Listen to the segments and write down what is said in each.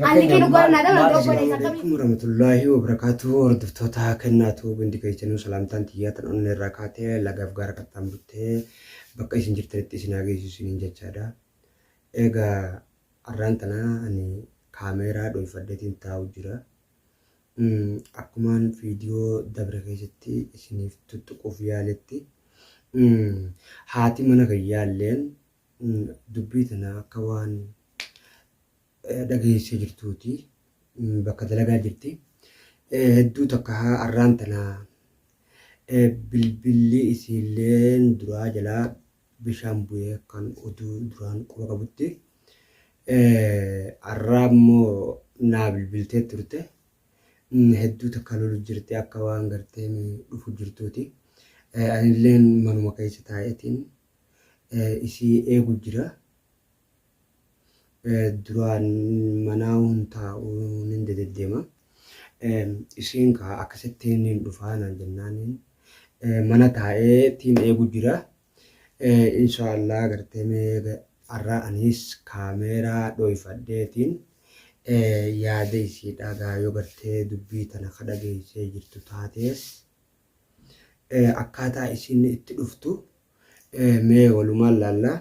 Ani kinu gara na dama Maal obboleessa isin akkamii. Alaikum warahmatullahi wabarakatuh. Hordoftoota kennaatu hundi keessanuu salaamtaan tiyyaa tan onnee irraa kaatee lagaaf gaara qaxxaamurtee bakka isin jirtanitti isin haa geessu isiniin jechaadha. Egaa har'aan tana ani kaameeraa dhoyfadheetiin taa'u jira. Akkumaan viidiyoo dabre keessatti isiniif tuttuquuf yaaletti haati mana kiyyaalleen dubbii tana akka waan dhageessee jirtuuti. Bakka dalagaa jirti. Hedduu takka arraan tana bilbilli isiilleen duraa jalaa bishaan bu'ee kan oduu duraan quba qabutti. Arraa immoo naa bilbiltee turte. Hedduu takka lolu jirti akka waan gartee dhufu jirtuuti. Anilleen manuma keessa taa'eetiin isii eegu jira. Duraan manaa hin taa'u nin dededdeema. Isiin kaa akkasitti nin dhufaa naan jennaaniin mana taa'ee tiin eegu jira. Inshaallah gartee mee har'a anis kaameeraa dhooyfadheetiin yaada isiidhaa gaa yoo gartee dubbii tana ka dhageessee jirtu taatees akkaataa isiin itti dhuftu mee walumaan laalla.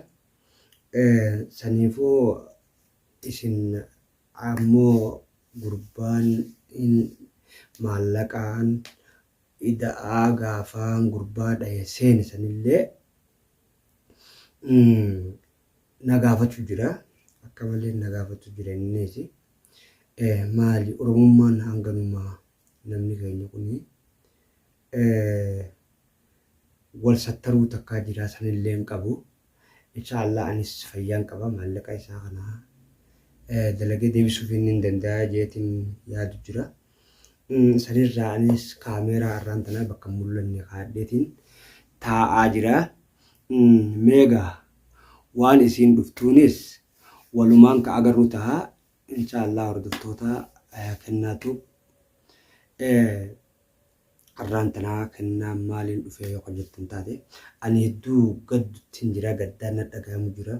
Saniifuu isin ammoo gurbaan maallaqaan ida'aa gaafaan gurbaa dhahe seene sanillee na gaafachuu jira. Akka malee na gaafachuu jira innis. Maali Oromummaan hanganumaa namni keenya kuni wal sattaruu takkaa jira sanillee hin qabu. Insha Allah anis fayyaan qaba maallaqa isaa kana dalagee deebisuuf inni hin danda'a jeetiin yaadu jira. Sanirraa anis kaameeraa har'aan tanaa bakka hin mul'anne kaadheetiin taa'aa jira. Meegaa waan isiin dhuftuunis walumaan ka agarru ta'a. Insha Allah hordoftoota kennaatu Arraan tanaa kennaan maaliin dhufee yoo kan jettan taate ani hedduu gadduttiin jira gaddaan na dhagahamu jira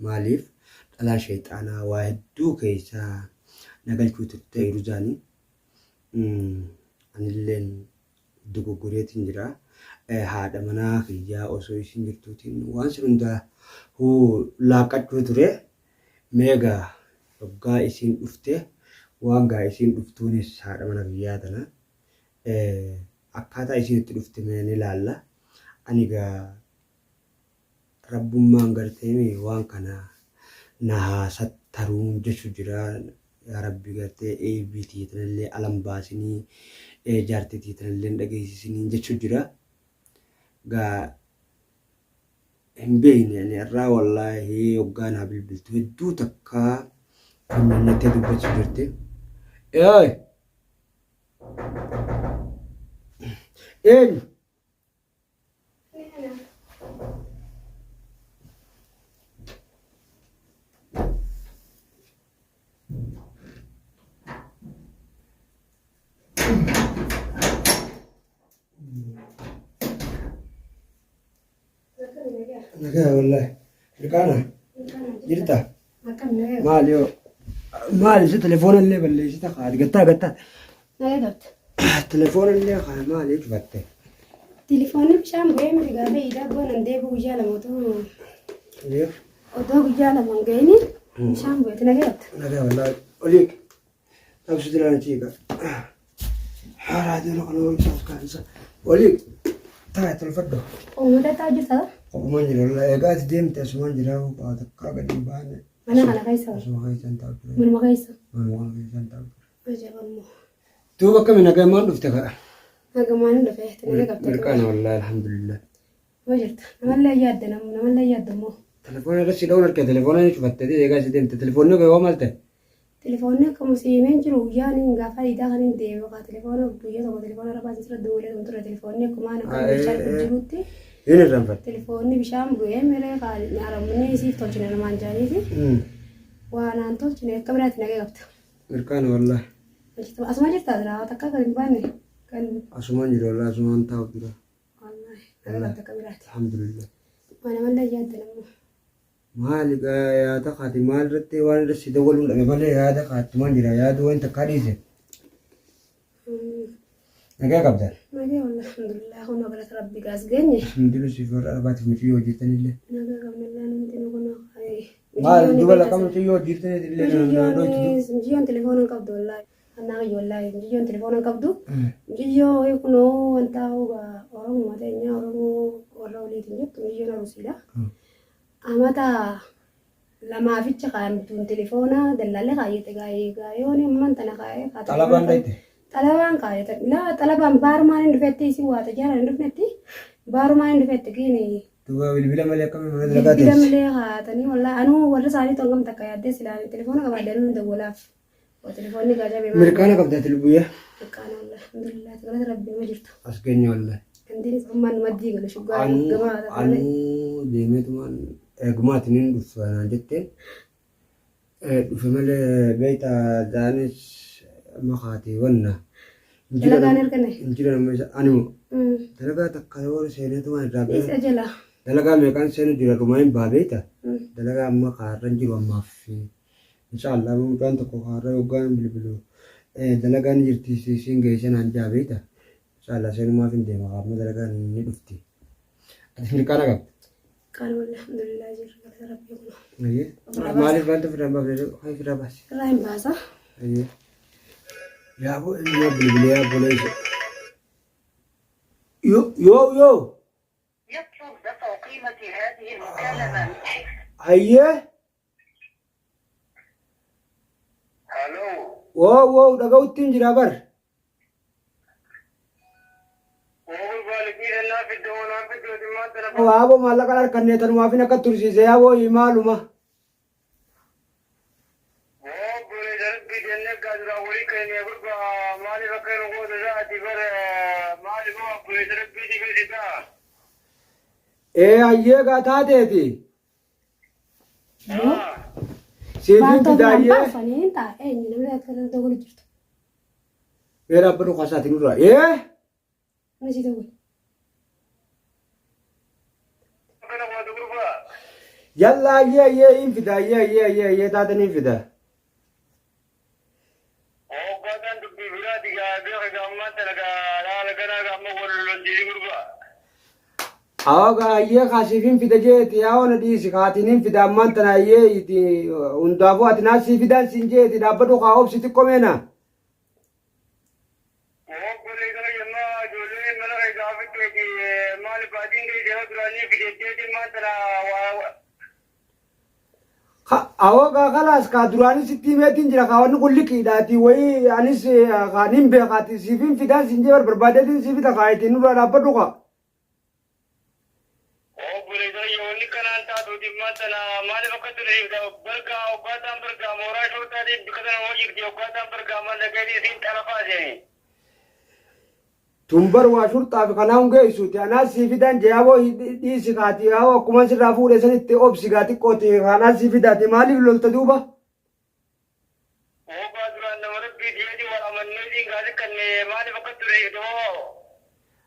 maaliif dhalaan sheyxaanaa waa hedduu keessa na galchuu turte ruzaani anilleen dogoggoreetiin jira haadha manaa kiyyaa osoo isin jirtuutiin waan sin hundaa huu laaqqachuu ture meegaa hoggaa isiin dhufte waan gaa isiin dhuftuunis haadha mana kiyyaa tana Akkaataa isiin itti dhufte mee ni laalla. Ani egaa Rabbummaan garteemi waan kana na haa sattaruun jechu jira. Yaa Rabbi gartee eeybii tiyya tanallee alan baasinii jaartii tiyya tanallee hin dhageessisiniin jechu jira. Gaa hin beekne ani irraa wallaahi hoggaa naa bilbiltu hedduu takka funyonnattee dubbachuu jirti. Eey! Eenyu? Nagaa wallaahi. Mirqaana jirta? Maali yoo? Maali si telefoona illee balleessita kaati gattaa gattaa. Telefoona illee kana maali cufatte? Telefoonni bishaan bu'ee miti gaafa iidaa boonan deebi'u guyyaa lama otoo otoo guyyaa lama hin ga'ini bishaan bu'eeti nagee qabda. Nagaa wallaahi. Olii. Dhabsu jiraan chiika. Raadiyoon kana ibsaaf kaansa. Olii. Taa'e tolfadhu. Uummata taa'u jirta. Kophumaan jira wallaahi. Egaa ati deemte asumaan jira waa takkaa gadi hin baane. Mana kana keessa. Asuma keessa hin taa'u ture. Manuma keessa. Manuma kana keessa hin taa'u ture. Ajab ammoo. Duuba akkami nagamaan dhufte ka'a. Nagamaan hin dhufe. Naga qabda. Mirqaana wallaahi alhamdulillah. Yoo jirta. Namallee yaadda namallee yaadda immoo. Telefoona irra si dha'uun harka telefoona ni cufatte egaa si deemte telefoonni kee hoo maal ta'e? Telefoonni akka musiimeen jiru guyyaan hin gaafa iidaa kan hin deebi'u kaa telefoona guyyaa tokko telefoona irra baasin sirra duwwalee tun ture telefoonni akkumaan akka bishaan jirutti Hin irraanfatte. telefoonni bishaan bu'ee miree kaa haramni isiif tolchine namaan jaaniiti waan aan tolchine akka biraatti nagee qabda. Mirqaana wallaahi. Asuma jirta silaa takka kan hin baanne kan Asumaan jira wallaahi asumaan taa'u jira. wallaahi nagee qabda akka biraatti. Alhamdulillah. Waan namallee yaadda nammoo. Maali gaa yaada kaati maal irratti waan irra si dawwaluun dhabe malee yaada kaattumaan jira yaaduu waan takkaa dhiise. Nagaa qabda. Nagaa wallah alhamdulillah kun galata rabbi gaas geenye. Alhamdulillah siif warra arbaatiif mucayyoo hojjetanillee. Nagaa qabna illee nuti nu kun. Maal duba lakka mucayyoo hojjetanillee na dhoytu. Mucayyoon telefoona hin qabdu wallahi. Annaa kiyya wallahi mucayyoon telefoona hin qabdu. Mucayyoo kunoo wanta Oromoo teenya Oromoo warra oliitiin jettu mucayyoon Arusiidha. Amata lamaaficha kaa'amtuun telefoona dallaallee kaayyate gaa'ee gaayoon amman tana kaa'ee Xalabaan dhayte. Xalabaan kaayatan laa xalabaan baarumaan hin dhufetti isin waa xiyyaaraan hin dhufnetti baarumaan hin dhufetti giini Duba bilbila malee akkamiin mana dalagaa bilbila teessi. malee kaa'atanii wallaahi anuu warra isaanii hangam takka yaaddee silaa telefoona qabaadde anuu hin dawwalaaf. Waa telefoonni gaajabee maal Mirkaana qabda ati lubbuyyaa. Mirkaana wallahi alhamdulillah galata rabbii ma jirtu. As geenye wallahi. Gandiin ummaan maddii gala shuggaa Anuu gamaa taate malee. anuu deemeetumaan eegumaati nin dhufa naan jetteen dhufe malee beekta daanis makaati wanna. Dalagaan arganne. Injira nama isa animo dalagaa takka yoo seeneetumaan irraa Isa bee jala. dalagaa meeqaan seenu jira dhumaa hin baa beekta dalagaa amma kaarra hin jiru ammaaf Insha Allah amma mucaan tokko kaarra yoggaan bilbilu dalagaan ni jirti siin geessa naan jaa beekta. Insha Allah seenumaaf hin deema amma dalagaan ni dhufti. Ati mirqaana qabda. Qaala walli alhamdulillah jirra galata rabbii kun. Ayyee. Maaliif wanta ofirraa hin baafne kan ofirraa baasi. Irraa hin baasa. Ayyee. Yaaboo eenyumaa bilbilee yaaboo leessa. Yoo yoo yoo. يطلب دفع قيمة هذه المكالمة من حيث Ayyee. Hello. Woo woo dhaga'uttiin jira bar. Waaboo maallaqa harkannee tanumaafin akka tursiise yaaboo maaluma. Ee hayyee gaa taateeti. Siifin Baatoo biraan fidaayyee. baafanii hin ta'a eenyu namni akka dogolu jirtu. Mee dhaabbadhu kaasaatiin nurraa. Ee. Namni si dogolu. Yalla ayyee ayyee hin fida ayyee ayyee ayyee ayyee taatan hin fida. Hoggaataan dubbii biraati gaa beeka gaa ammaan tana gaa laala ganaa gaa amma wal lolan jedhee gurbaa. Awwa ayyee kaasiif hin fida jeeti yaa na dhiisi kaatiin hin fida ammaan tana ayyee iti hundaafuu ati naa sii fidaan siin jeeti dhaabbadhu kaa obsi xiqqoo meena. Obbolee kana jemmaa ijoolleen mana kee gaafadheeti maali baatiin kee jala duraanii fideetteeti maal tana waa Awoo kaa kalaas kaa duraanii sitti himeetiin jira kaa wanni kun liqiidhaati wayii anis kaa nin beekaati siif hin fidaan siin jee barbaadeetiin sii fida kaa ittiin nurraa dhaabbadhu kaa. Obbolee kana yoonni kanaan taatuuti maal tana maaliif akka tursiifta bargaa hoggaataan bargaa mooraa shortaatiin bikka tana hoo jirti hoggaataan bargaa maallaqeetii isiin xalafaa seeni. Tun bar waa shurxaa fi kanaa hungeessuuti anaa sii fidaan jee aboo dhiisi kaati aboo akkuma sirraa fuudhe sanitti obsi gaa xiqqooti kanaa sii fidaati maaliif lolta duuba. Hoggaa duraan nama rabbii diyeetiin wal amanneetiin gaazii kanne maaliif akka tursiifte hoo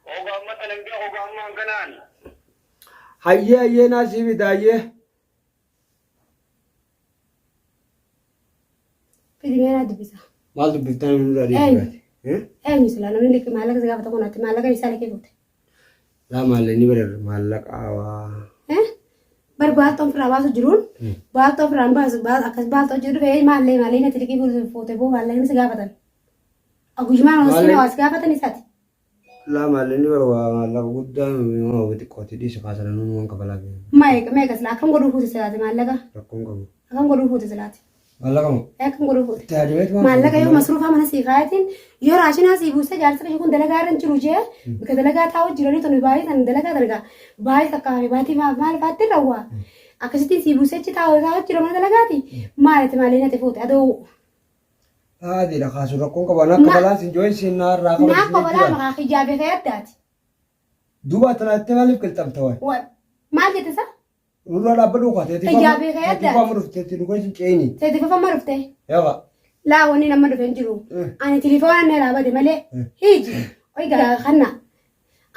hoggaa amma tanan beeku hoggaa amma hanganaan. Hayyee hayyee naa sii fida hayyee. Fidi mee naa dubbisa. Maal dubbiftaan nurraa dhiisi Eenyu? gaati. Eenyu silaa namni liqii maallaqa si gaafata kun ati maallaqa isaa liqii fuute. Laa maallaqni bara maallaqa waa. Eh? Bar baaltoo ofirraa baasu jiruun baaltoo ofirraa hin baasu akkas baaltoo jiru dhufee maallee maallee natti liqii fuute boo maallaqni si gaafatan. Guyyumaan Maallee- osoo si gaafatan isaati. Laa maallaqni bara waa maallaqa guddaa waa xiqqooti dhiisi kaasana nuun waan kafalaa fi Meeqa meeqa silaa akkam godhuu fuute silaati maallaqa rakkoon qabu. akkam godhuu fuute silaati Maallaqa moo? akkam godhuu fuute. Itti haajameet waan Maallaqa yoo masruufaa mana sii kaayatiin yoo raashinaa sii buusee jaarsa kiyya kun dalagaa irra hin jiru jee bakka dalagaa taa'u jiranii tun baay'ee tan dalagaa dalagaa baay'ee takkaa fi baatii maal faatti rawwaa akkasittiin sii buusee achi taa'u taa'u jira mana dalagaati maaliti maalii natti fuute adoo Haadhiidha kaasu rakkoon qabu. Anaa kafalaan sin jooyin sin naa irraa naa kafalaan kobalaa maqaa kiyyaa beekee addaati. Duuba tana itti maaliif qilxamta waay? Maal jette sa? Nurraa dhaabbadhu kaa teetii Kiyyaa beekee addaati. Teetii amma dhufte teetii dhugaa sin ceeni. Teetii fafamma dhufte. Yaqa. Laa wanni nama dhufe hin jiru. Ani tilifoona na laabate malee hiiji. Oigaa kanna.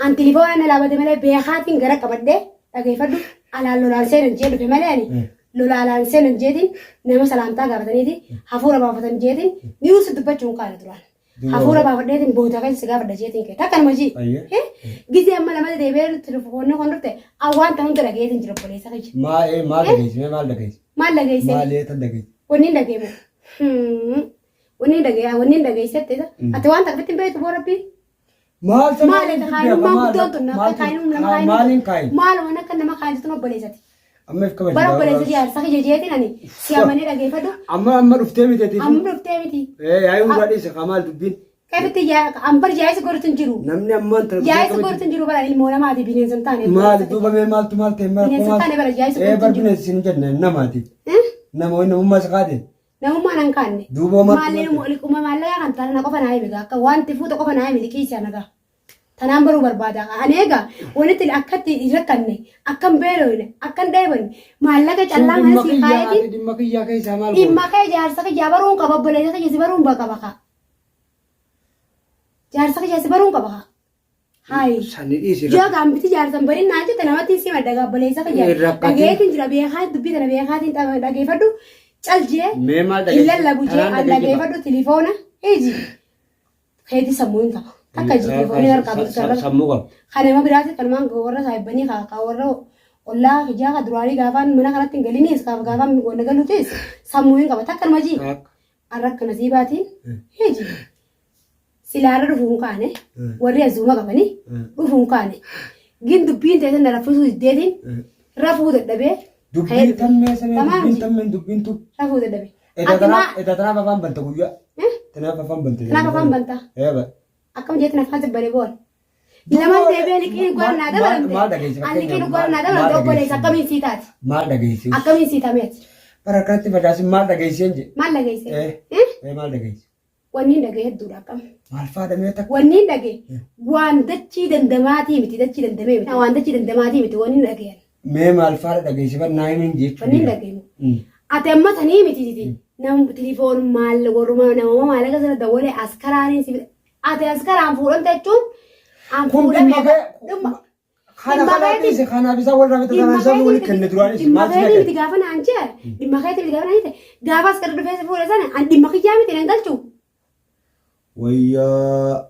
Ani tilifoona na laabate malee beekaatiin gara qabadhee dhageeffadhu alaan lolaan seenan jee dhufe malee ani. Lolaalaan seenan jeetiin nama salaamtaa gaafataniiti hafuura baafatan jeetiin ni'uu si dubbachuu hin kaane duraan. Hafuura baafadheetiin booda keessa si gaafadha jeetiin kee takka nama jii. Ayyee. Gizee amma lamatti deebi'ee telefoonni kun dhufte waan ta'u hunda dhageetiin jira obboleessa kiyya. Maa ee maal dhageessi mee maal dhageessi? Maal dhageesse? Maal ee tan dhageessi? Wanni hin dhageemu. Wanni hin dhagee wanni hin dhageessette ati waan takka hin beektu boo rabbii. Maal sana Maal eta kaayinummaan guddoon tun akka kaayinum nama kaayinum. Maaliin kaayin? Maaluma akka nama kaayintu tun obboleessati. Amma if kabaji. Bara obboleessa jaarsa kiyya jeetiin ani si amanee dhageeffadhu. Amma amma dhuftee miti ati. Amma dhuftee miti. Ee yaa'ii hundaa dhiise kaa maal dubbiin? Kafitti ambar jaayisa godhutu hin jiru. Namni ammaan tana dhufee Jaayisa kabaji. godhutu hin jiru bara ilmoo namaati bineensa hin taane. Maali duuba mee maaltu maal ta'e mara Bineensa taane bara jaayisa Ee godhutu bar hin jiru. bineensi hin jenne namaati. Eh? Nama wayii namummaa isa kaate. Namummaan hin kaanne. Duuba maaltu Maallee maal ta'e? liquma maallaqa kan taana qofa naa himi akka wanti fuuta qofa naa himi liqii isaa nagaa. Tanaan baruu barbaada. Ani egaa walitti akkatti hin rakkanne, akka hin beelofne, akka hin dheebonne maallaqa callaa Sun mana dhimma sii kiyyaa kaayetiin ati dhimma kiyyaa keessaa maal goota? dhimma kee jaarsa kiyyaa baruun qaba obboleessa kiyya si baruun qaba kaa. Jaarsa kiyya si baruun qaba kaa. Hayi. Sani dhiisi Yoo gaambiti jaarsan barin naan jette namatti si madda obboleessa kiyya. Hin rakkatin. Dhageetiin jira beekaa dubbii tana beekaatiin dhageeffadhu cal jee Mee maal hin dhageesse? lallabu jee Tanaan an dhageesse dhageeffadhu tilifoona iji keetii sammuu hin qaba. Takka iji tilifoonii harkaa qabdu Sa- Sammuu qaba. Kan nama biraati kanumaan warra saahibbanii ka warra ollaa kijaa ka duraanii gaafaan mana kanatti hin galinis ka gaafaan wanda galuutis sammuu hin qaba. Takka nama jii Akka. arra akka nasiibaatiin hiji silaarra dhufuu hin kaane warri azuuma qabanii dhufuu hin kaane. Gin dubbiin teessan na raffisuu diddeetiin rafuu dadhabee Dubbiin tammee samee Tamaam dubbiin ji. tammeen dubbiin tu. rafuu dadhabee. Eta Ati maa tanaaf eta tanaaf afaan banta guyyaa. Eh? Tanaaf afaan banta. Tanaaf afaan banta. Ee ba. Akkam jeetiin afaan sibbale bool. Lamaan deebi'ee liqiin Maal dhugaa naa maal dabalamte. dhageesse An liqiin fakkeenyaaf dhugaa naa maal dabalamte obboleessa dhageesse? akkamiin sii taati? Maal dhageesse? Akkamiin sii tameeti? Bara akkanatti facaasin maal dhageesseen jedhe? Maal dhageesse? Eh. Eh? Ee maal dhageesse? Wanni hin dhagee hedduudha akkam. Maal faadha mee takka? Wanni hin dhagee waan dachii dandamaatii miti dachii dandamee miti waan dachii dandamaatii miti wanni hin dhageen. Mee maal faadha dhageesse bar naa himin jechuudha. Wanni hin dhageemu. Ati amma sanii miti titi. Nam tilifoon maal warruma namuma maallaqa sana dawwalee askaraaniin si ati askaraan fuudhamte jechuun an Kun fuudhame dhimma kee dhimma kana dhimma kana keetii dhiise kanaaf isaa wal raafete dhimma kanaan isaa wal keetii kenne duraanis dhimma maal si keetii dhagaye? miti gaafa naan jee dhimma keetii miti gaafa naan jette gaafa askara dhufee si fuudhe sana an dhimma kiyyaa miti nan galchu. Wayyaa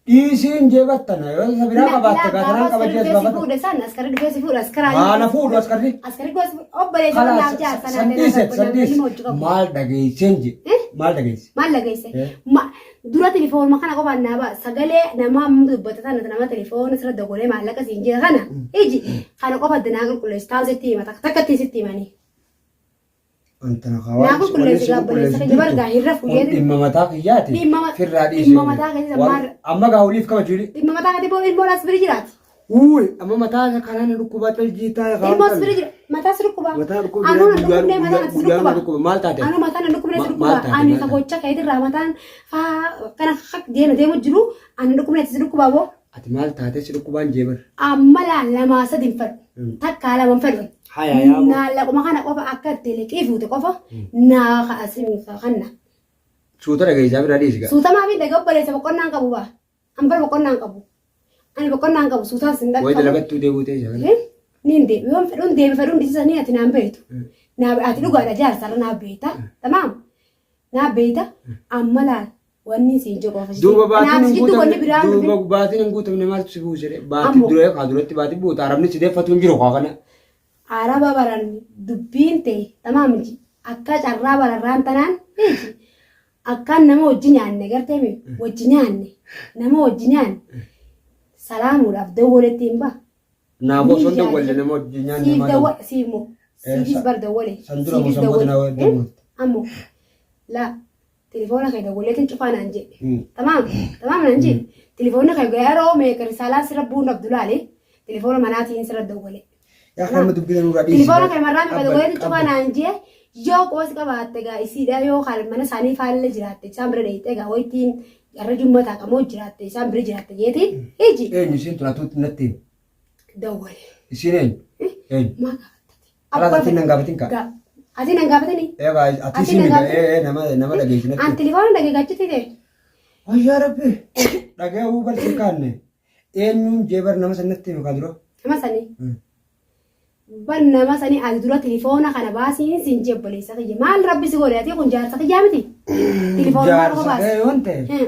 dhiisiin jee battana yoo isa biraa qabaatte Gaafa gaafanaan askara kabajee as dhufee si baafata. fuudhe sana askara dhufee si fuudhe askaraan Haala fuudhu askarri. askari gosa obboleessa Kalaas naaf jaarsa san dhiise san dhiise maal dhageesseen jee maal dhageesse? Maal dhageesse? Eh. Dura telefoonuma kana qofaan naa ba'a. Sagalee namaa amma dubbata sana nama telefoona sirra dogolee maallaqa siin jira kana iji kana qofa naa qulqulleessu taa'u sitti hima takka takkatti sitti himanii. Antana Naa qulqulleessi gaabboleessa kiyya bargaa hin rafu Kun jedhe. dhimma mataa kiyyaati. Dhimma ma- Firraa dhiisi. dhimma mataa keessa maal- Amma gaa oliif kabaju ili. Dhimma mataa kati boo ilmoon as bira jiraati. Uuy amma mataa isa kanaan dhukkubaa caljiitaa Ilmoo as bira jira. Mataa si dhukkuba. Mataa dhukkuba Anuu na jira, dhukkubnee guyyaa- mataan ati si guyyaa dhukkuba. na dhukkuba. Maal taate? Anuu mataan na dhukkubnee si Ma- dhukkuba. maal taate? Ani Maal ka taate? gocha keetirraa mataan faa kana haq deema deemu jiru ani dhukkubnee ati si dhukkuba boo. Ati maal taate si dhukkubaan jeebar. Amma laa lamaa sadi hin fedhu. Takkaa lama hin fedhu. Haya yaa boo. Naallaquma kana qofa akka itti liqii fuute qofa naa ka'asin kanna. Suuta dhageessaa bira dhiisi gaa. Suutamaa fi dhagaa obboleessa boqonnaan qabu baa. An bar boqonnaan qabu. Ani boqonnaan qabu suutaas hin Wayi dhaqqabu. dalagattuu deebuu ta'e isa kana. Eh? Niin deebi. Yoon fedhuun deebi fedhuun dhiisisa ni ati naan beektu. Naa ati dhugaadha jaarsarra naa beekta. Tamaam. Naa beekta. Amma laal wanni siin jedhu qofa. Duuba baatiin Kanaaf hin jiddu wanni guutamne biraan duuba dhufin. baatiin hin guutamne maaltu si buuse ree? Baatii Ammoo. dura kaa duratti baatii buuta arabni si deeffatu hin jiru kaa kana. Araba baran dubbiin ta'e tamaam ji akka carraa bararraan tanaan beeki. Akkaan nama wajji nyaanne gartee mi wajji nyaanne nama wajji nyaanne salaamuudhaaf dawwaletti hin ba'a. Naaf osoo hin dawwalle nama wajji nyaanne Siif maal dawwa siif moo Eh, siifis sa- bar dawwale san dura siifis moo san booda dawwale. na dawwalte? Ammoo laa telefoona kee dawwaleetiin cufaa naan jedhe. Mm. Tamaam tamaam naan jedhe telefoonni kee yeroo meeqa risaalaan sirra bu'uun dhabdu laale telefoona manaatiin sirra dawwale. Yaa kan dubbii nurraa dhiisi. Telefoona kee marraa meeqa dawwaleetiin cufaa Qabban. naan jedhe yoo qubas qabaatte gaa isiidha yoo kan mana isaanii faallee jiraatte isaan bira dheeyxee gaa waytiin warra jummataa qamoo jiraatte isaan bira jiraatte jeetiin iji Eenyu isiin tun atuutti natti himi. dawwale. Isiin eenyu? Eenyu? Maa gaafattate? Kalaas ati nan gaafatin kaa. Ati nan gaafatini? Egaa ati Ati isiin nan egaa gaafatin? ee nama nama dhageessi natti. An telefoona dhageeggachitti ta'e. Wayyaa rabbi. Dhagee uu barsi kaanne. Eenyuun jeebar nama san natti himi kaa dura. Nama sanii. Bar nama sanii ati dura tilifoona kana baasiin siin jee obboleessa kiyya. Maal rabbi si godhe ati kun jaarsa kiyyaa miti? Tilifoona maal Jaarsa baasi? kee yoon ta'e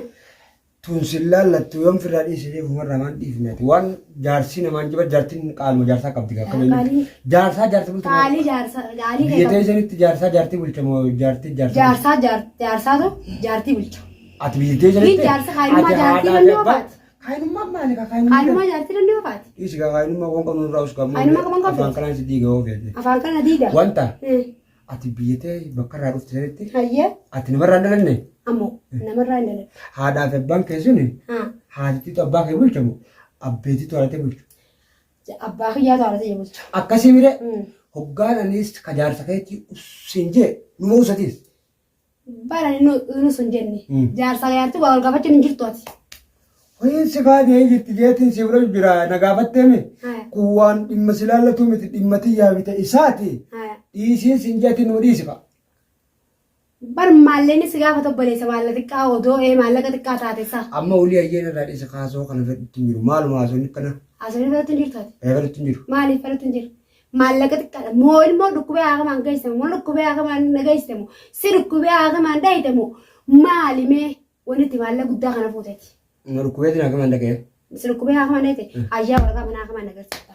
tun sin laallattu yoon firraa dhiise jee fumarraa maan dhiifne ati waan jaarsi namaan jiba jaartiin qaaluma jaarsaa qabdi gaa akka Qaalii. Jaarsaa jaarsa bulcha moo Qaalii jaarsa qaalii kee biyya qabdi. teessanitti jaarsaa jaartii bulcha moo jaartii jaarsa bulcha? Jaarsaa jaar jaarsaatu jaartii bulcha. Ati biyya teessanitti Niin jaarsa kaayinummaa ati jaartii haadhaa fi danda'u abbaa baati. kaayinummaan maali kaa kaayinummaa Kaayinummaa jaartii danda'u baati. dhiisi kaa kaayinummaa waan qabnu irraa us qabnu Kaayinummaa qaban qabdu. afaan kanaan si diiga oo feete. Afaan kana diiga. Wanta ati biyya tee bakka irraa dhufte sanitti Hayyee ati namarraa hin dhalanne ammoo namarraa hin dhalanne. haadhaa fi abbaan kee suni Haa. haatittiitu abbaa kee bulcha moo abbeetiitu haadha tee bulcha. Abbaa kiyyaatu haadha tiyya bulcha. Akkasii mire hoggaan anis ka jaarsa keetii ussiin jee numa usatiis. Bara nu sun jenne. Jaarsa jaartii waa wal gaafachuun hin jirtu ati. Ho'iin si kaatee jirti jeetiin si bira jira na gaafattee mi? Haya. Kun waan dhimma si laallatuu miti dhimma tiyyaa miti isaati. Haya. Dhiisiin sin jeetiin numa dhiisi fa'a. Bar maalleenni si gaafata obboleessa maallaqa xiqqaa odoo ee maallaqa xiqqaa taate isaa. Amma olii ayyeen irraa dhiisa kaasoo kana fedhutti hin jiru. Maaluma haasofni kana Haasofni fedhatu hin jirtu ati. fedhutti hin jiru. Maaliif fedhatu hin jiru? Maallaqa xiqqaadha. Moo ilmoo dhukkubee haakamaan geessite moo dhukkubee haakamaan na geessite moo si dhukkubee haakamaan dhayite moo maali mee wanni itti maallaqa guddaa kana fuuteeti. Na dhukkubeetiin haakamaan dhaqee. Si dhukkubee haakamaan dhayite ayyaa waraqaa mana haakamaan na agarsiifta.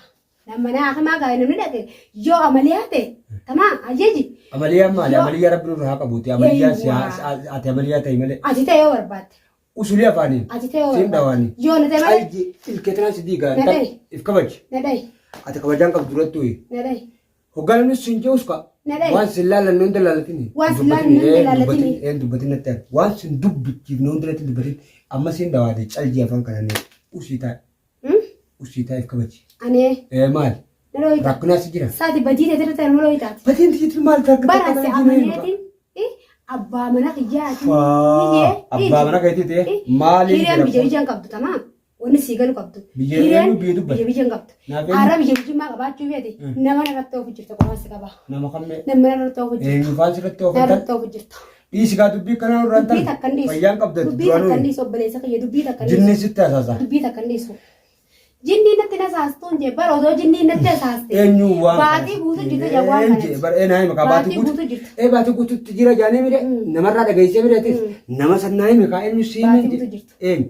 Mana haakamaa gaa namni dhaqe yoo amaliyaa ta'e tamaa ayyaji Amaliyaan maali? Yoo- Amaliyyaa rabbi nurraa haa qabuuti. Amaliyyaa si Eewwaa. ati amaliyyaa ta'i malee. ati ta'e yoo barbaadde Usulii afaaniin. ati ta'e yoo Siin dhawaanii. barbaadde yoo na ta'e malee Alji ilkeetinaan si diigaa. Na dhahi. If kabaji. na dhahi Ati kabajaan qabdu durattu. na dhahi Hoggaan inni siin je'us ka. Na dhahi. Waan sin laallanne hunda laallatini. Waan sin laallanne hunda laallatini. Een dubbatin natti hafe. Waan sin dubbichiifne hunda natti dubbatin. Amma siin dhawaate calji afaan kanaan usii taa'e. Usii taa'e if kabaji. Anee Ee maali? na dhooyita. Rakkinaa si jira. Saati badii ta'e irra ta'e nama dhooyitaati. Batiin tiyyitu maal ta'a? Bara si amaneetiin abbaa mana kiyyaati. Abbaa mana keetii ta'e maaliin Hiriyaan jira? biyya biyyaan qabdu tamaa. Wanni sii galu qabdu. Biyya Hiriyaan eenyu biyya dubbata? biyya biyyaan qabdu. Naaf eenyu? Arra biyya biyyummaa qabaachuu feete nama narratti oofu jirta qofaan si qaba. Nama kammee Nama narratti oofu jirta. eenyu faan sirratti oofan Narratti oofu jirta. Dhiisi gaa dubbii kanaa irraan Dubbii takka hin dhiisu. Fayyaan qabda Dubbii takka hin duraanuu dhiisu obboleessa kiyya dubbii takka hin dhiisu. jinni sitti hasaasa. Dubbii takka hin dhiisu. Jinniin natti na saastuun jee bara odoo jinniin natti saaste. Eenyu waan Baatii guutuu jirta jaa waan Eenyu kanatti. bara eenyu hima kaa baatii Baatii guutuu. guutuu jirta. Ee baatii guutuutti jira jaanee mire namarraa dhageessee mireetis nama sannaa hime kaa eenyu sii Baatii hime guutuu jirta. eenyu.